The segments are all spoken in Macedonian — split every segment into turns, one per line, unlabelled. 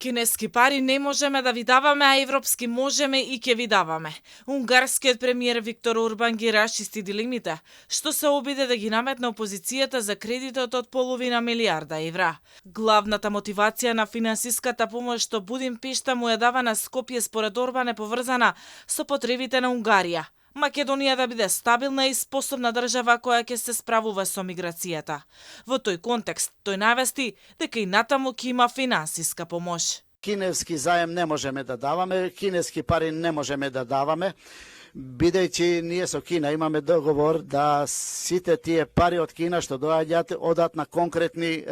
Кинески пари не можеме да ви даваме, а европски можеме и ќе ви даваме. Унгарскиот премиер Виктор Орбан ги расчисти дилемите, што се обиде да ги наметне опозицијата за кредитот од половина милиарда евра. Главната мотивација на финансиската помош што Будимпешта му ја дава на Скопје според Орбан е поврзана со потребите на Унгарија. Македонија да биде стабилна и способна држава која ќе се справува со миграцијата. Во тој контекст, тој навести дека и натаму ќе има финансиска помош.
Кинески заем не можеме да даваме, кинески пари не можеме да даваме, бидејќи ние со Кина имаме договор да сите тие пари од Кина што доаѓаат одат на конкретни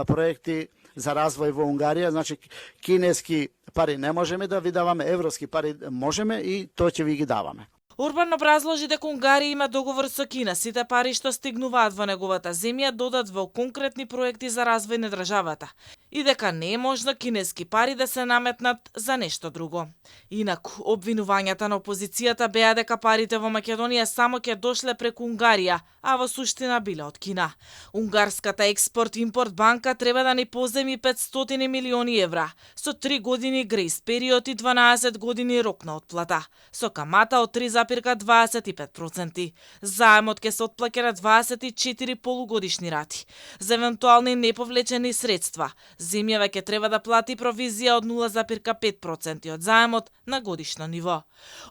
проекти за развој во Унгарија, значи кинески пари не можеме да ви даваме, европски пари можеме и тоа ќе ви ги даваме.
Орбан образложи дека Унгарија има договор со Кина, сите пари што стигнуваат во неговата земја додат во конкретни проекти за развој на државата и дека не е можно кинески пари да се наметнат за нешто друго. Инак, обвинувањата на опозицијата беа дека парите во Македонија само ќе дошле преку Унгарија, а во суштина биле од Кина. Унгарската експорт-импорт банка треба да ни поземи 500 милиони евра, со 3 години грейс период и 12 години рок на отплата, со камата од 3,25%. Заемот ќе се отплаќа на 24 полугодишни рати. За евентуални неповлечени средства, земјава ќе треба да плати провизија од 0,5% од заемот на годишно ниво.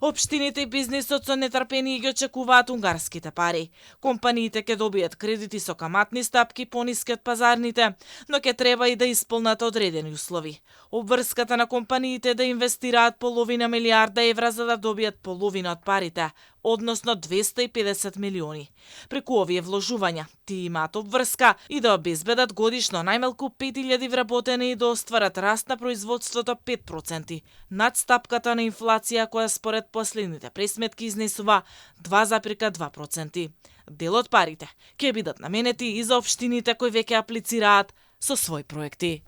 Општините и бизнисот со нетрпение ги очекуваат унгарските пари. Компаниите ќе добијат кредити со каматни стапки пониски од пазарните, но ќе треба и да исполнат одредени услови. Обврската на компаниите да инвестираат половина милиарда евра за да добијат половина од парите, односно 250 милиони. Преку овие вложувања, тие имаат обврска и да обезбедат годишно најмалку 5000 вработени и да остварат раст на производството 5%, над стапката на инфлација која според последните пресметки изнесува 2,2%. Дел од парите ќе бидат наменети и за општините кои веќе аплицираат со своји проекти.